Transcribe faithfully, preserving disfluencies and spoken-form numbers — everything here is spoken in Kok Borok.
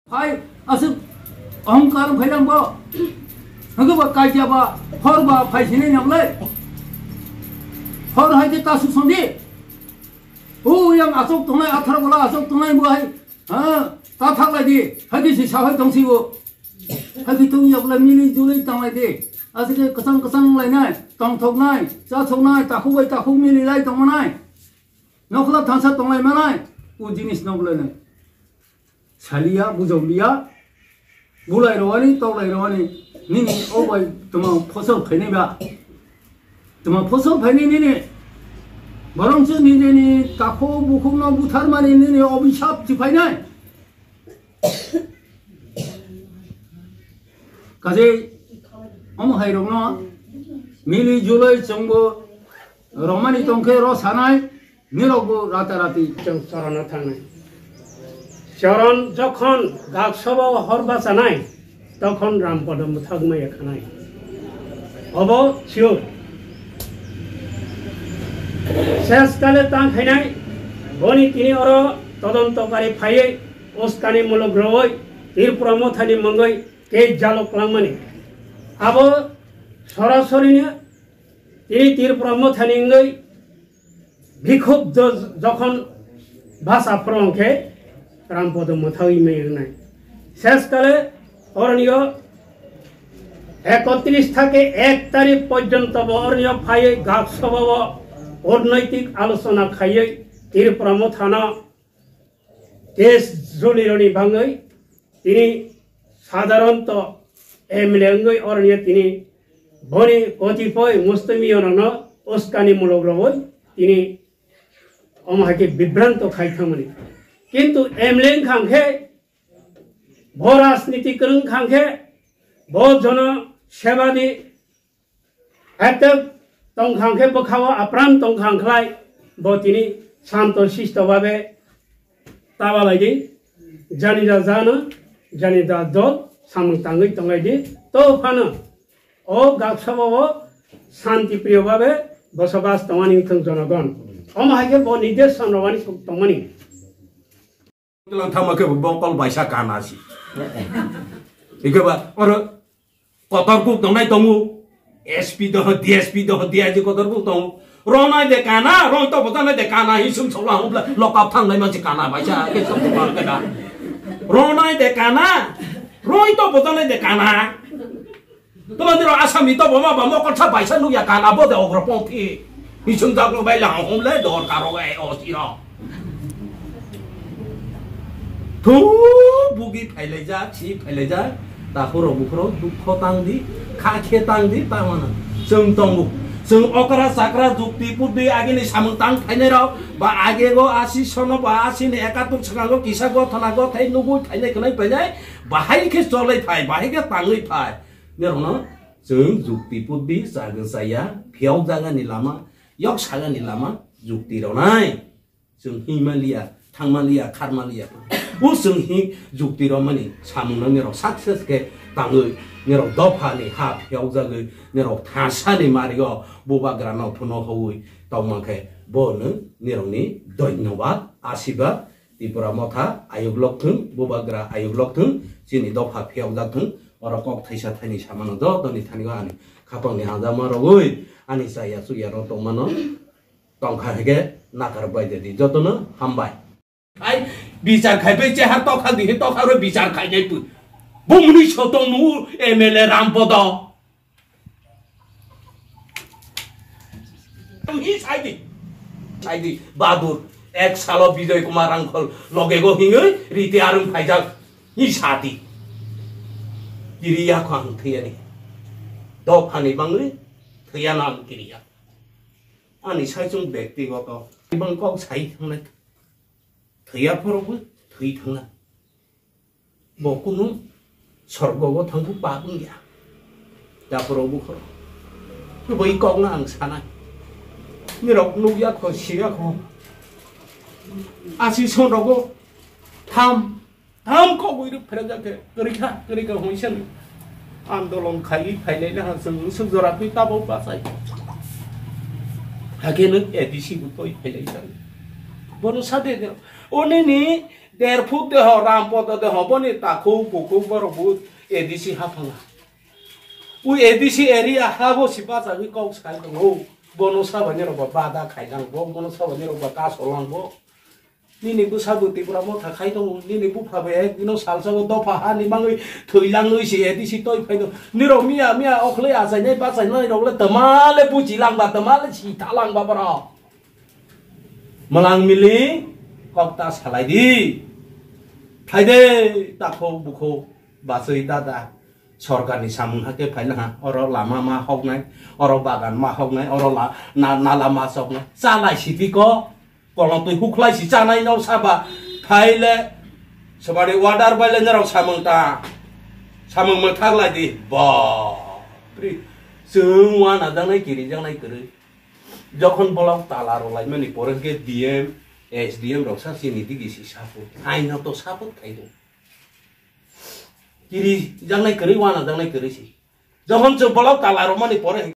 Phai aswk ohongkar phailang bo. Hwnkhe bo kaiya ba, hor ba phai sinai nang le. Hor hai khe ta suk song di. O yang aswk tongnai, atharo bola aswk tongnai bo hai. Ha, ta thak lai di. Hai khe si sa hai tong si bo. Hai khe tong yak le mili juli tang lai di. Aswk khe kwchang kwchang lai nai, tong thok nai, cha thok nai, takhuk bai takhuk mili lai tong nai. Nokhla thansa tong lai manai. O jinis nok lai nai. Saliya, bujauliya, bulai rwani, toklai rwani, nini o bai tuma phosol phainai ba? Tuma phosol phainai nini? Borong se nini ni takhuk bukhuk no buthar mani nini obisap si phainai. Kaje omo hai rok no mili julai chwngbo romani tongkhe ro sanai. Nirok bo rata rati. Chwng chorono thangnai. Choron jokhon gaksoba o hor bachanai, tokhon Rampodo mwthagmaya khanai. Obo sure. Ses kale tang khainai, boni tini oro todontokari phaiwi, uskani muluk rwui, Tripura mothani mungwi kei jalo kwlangmani. Abo sorasorini tini Tripura mothani wngwi Bikhuk jo-, jokhon basa phoro hwnkhe Rampodo mwthawi maya wngnai. Ses kale oroniyo ekotris thake ek tarik porjonto bo oroniyo phaiwi gak sobao ornoitik alochona khaiwi Tripura mothano case jolironi bangwi tini sadharonto M L A wngwi oroniyo tini boni kotipoi mustumiyonokno uskani mulok rogwi tini omo hai khe bibranto khai thangmani. Kintu M L A wngkha khe bo rajniti kwrwng kha khe bo jono sebadi Ekta tongkhang khe bwkhao apran tongkhang khlai bo tini santo sisto babe taba lai di, jani da jana, jani da dol samung tangwi tonglai di. To phano o gak sabao santi priyo babe bosobas tongmani wngthong jonogon. Omo hai khe bo nidesh sanrwani tongmani. Twilang thangma khe bo bokol baisa kana si. Hingke ba oro kotor kuk tongnai tongo. S P doho, D S P doho, D I G kotor kuk tongo. Ronai de kana, roi to botanai de kana, hisum sola hobla lokap thangnai mansi kana baisa. Ronai de kana, roi to botanai de kana. Toma diro Assam ni to boma ba mokol sa baisa nukya kana bo de ogro pongthi. Hisung jaklong bai lang hom le dor karo e o siro. Thu bugi phailai ja, si phailai ja. Takhuro bukhuro dukho tang di, kha khe tang di, ta mana. Chwng tongo. Chwng okra chakra jukti puddi agini samung tang phainai rok ba age go asi sono ba asi ni ekatur saka go kisa go thana go thai nugui phainai khnai phainai bahai khe cholai phai, bahai khe tangwi phai. Nerokno chwng jukti puddi chagwi chaya, phiyok jagani lama, yok sagani lama jukti rwnai. Chwng himaliya, thangmaliya, kharmaliya. O chwng hi jukti rwmani samungno nerok success khe tangwi, nerok dophani ha phiyok jagwi, nerok thasani mario bubagrano phuno howi tongma khe bono nerokni dhonyobad, asibad. Tripura motha ayuk lok thung, bubagra ayuk lok thung, chini dopha phiyok jak thung, oro kok thaisa thaini samano jotoni thani o ani khapang ni hajama rogwi ani chaya chuya ro tongmano tongkha hige nakar bai de di jotono hambai. Ai bichar khai bai chehar tokha di tokha ro bichar khai nai pu. Bumuni sotong mu M L A Rampodo. Hi saidi. Saidi, Badur, ek salo Bijoy Kumar Rangkhol loge go hingwi riti arung phaijak. Hi sadi. Kiriya kho ang thiyani. Dophani bangwi thiyana ang kiriya. Ani saichung bektigoto. Ibang kok sai thangnai. Thwiya phorobo thwi thangna. Bo kunu sorgo o thangbu pap wngya. Taphoro bukhoro. Bai kokno ang sanai. Nirok nukya kho, siya kho. Asi sonrogo tham, tham kok ui ruk phera jakhe. Kwrwi kha, kwrwi kha hoi san. Andolon khai phailai na ha chwng suk jora twi tabok bachai. Hakhe nuk A D C bu toi phailai san. Bono sade de. Onini Terphuk deho, Rampodo deho, boni takhuk bukhuk borok bo A D C haphanga. Ui A D C area ha bo si bachagwi kok sai tongo. Bono sabani rok ba bada khailang bo, bono sabani rok ba kasolang bo. Nini bwsa bo Tipra Motha khai tongo, nini bupha bai ek dino salsa o dopha ha ni mangwi thwi langwi si A D C toi phai do. Nirok miya miya okhlai achainai bachainai rok le twma le buchi lang ba, twma le si tha lang ba borok. Mwlang mili kok ta salai di. Khai de takhuk bukhuk bachwi dada. Sorkarni samung hake phaina ha, oro lama ma hoknai, oro bagan ma hoknai, oro la-, na-, nala ma choknai. Chalai siti ko, kolong twi hukhlai si chanai no saba. Phaile, sobari order baile norok samung ta. Samung mwthak lai di. Bapre. Chwng wana jangnai kiri jangnai kwrwi. Jokhon bolok tala rwlaimani pore hwnkhe D M, S D M rok sa chini digi si support. Aino to support khai do. Kiri jangnai kwrwi, wana jangnai kwrwi si. Jokhon chwng bolok tala rwmani pore